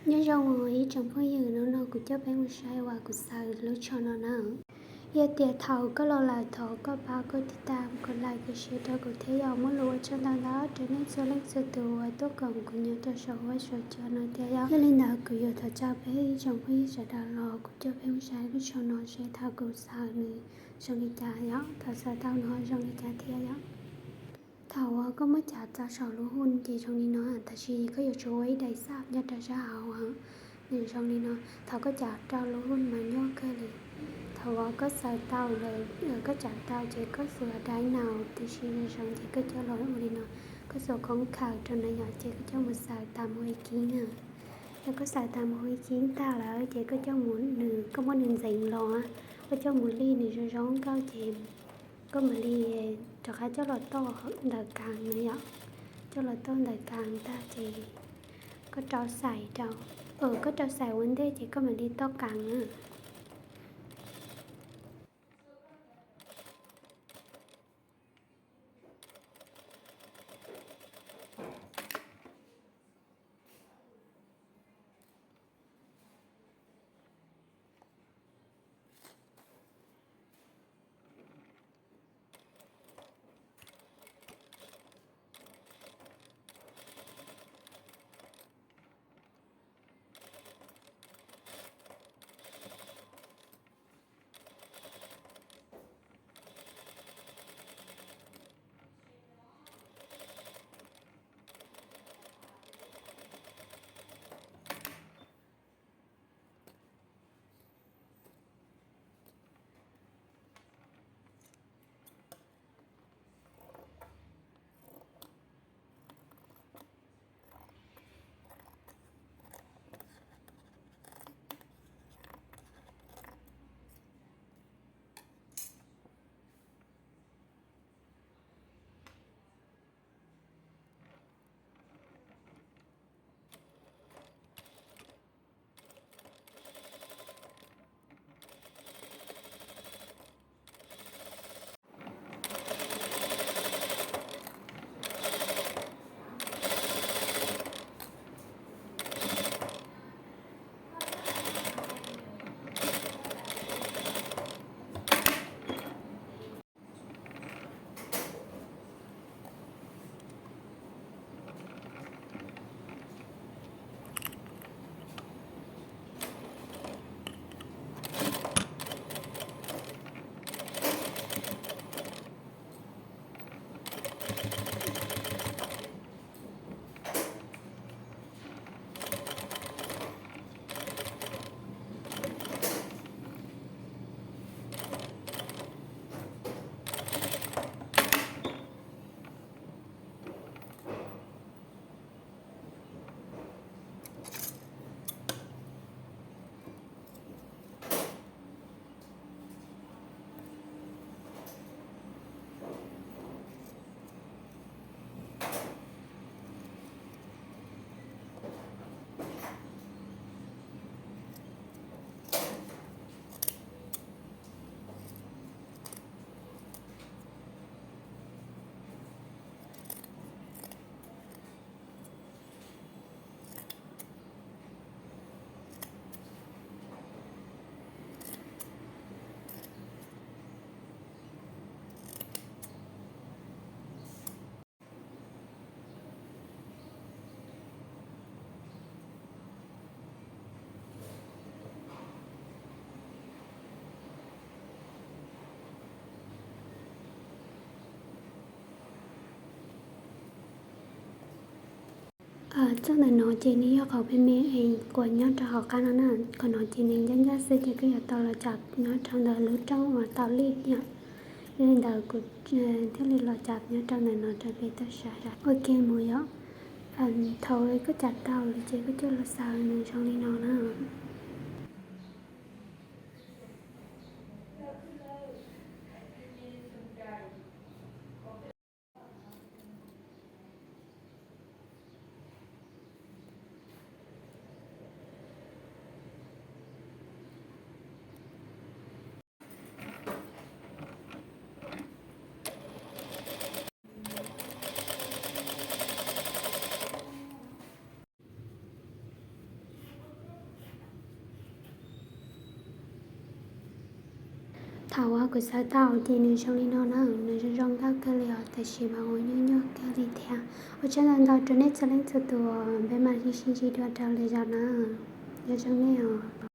Nyob zoo ib tsoom phooj ywg, hnub no kuv coj peb mus saib uas kuv xaws lub tsho no na. Yog tias thaum koj los lawm thov koj pab koj tiv tam, koj like, koj share rau kuv thiab yog muab lus ua tsaug ntau ntau rau nej txhua leej txhua tus uas tuaj koom kuv nyob rau saum huab saum cua no thiab yom. Yog li ntawd kuv yuav thov caw peb ib tsoom phooj ywg sawv daws los kuv coj peb mus saib lub tsho no seb thaum kuv xaws nws zoo li cas yom, thaum xaws tau nws ho zoo li cas thiab yom. Thaum uas koj muab cav txog saum lub hu ces zoo li no, tab sis koj yuav tsum ua ib daim xaj nyob rau sab hauv, nws zoo li no. Thaum koj cav rau lub hu mas nyuaj kawg li. Thaum uas koj xaws tau lawm, koj cav tau ces koj xuas daim no, tiam sis zoo ces koj coj los ua li no, koj xuas khoob khaws rau na yom, ces koj coj mus xaws tas mus ib kib na. Yog koj xaws tas mus ib kib tag lawm ces koj coj mus nws, koj muab nws ntxeev los, koj coj mus li nws zoo zoo nkauj ces koj mam li rov qab coj los toj ntawm kas na yom. Coj los toj ntawm kas tag ces koj rau xais rau, koj rau xais ua ntej ces koj mam li toj kas na. Txoj ntawm no ces nws yog qhov me me es kuv nyob rau hauv qab no na, qhov no ces nws ncaj ncaj xwb ces koj yuav tau los cam nyob rau ntawm lub rooj uas tau lij yom. Yog li ntawd kuv thiaj li los cam nyob rau ntawm no rau peb tau saib ua ke mus yom. Thaum koj cam tau lawm ces koj coj los xaws nws zoo li no na. Thaum uas kuv xaws tau ces nws zoo li no na, nws zoo zoo nkauj kawg li os, tab sis mas ua nyuaj nyuaj kawg li thiab. Ua tsaug ntau ntau rau nej txhua leej txhua tus, peb mam li sib ntsib dua rau lwm zaus na. Nyob zoo nej os.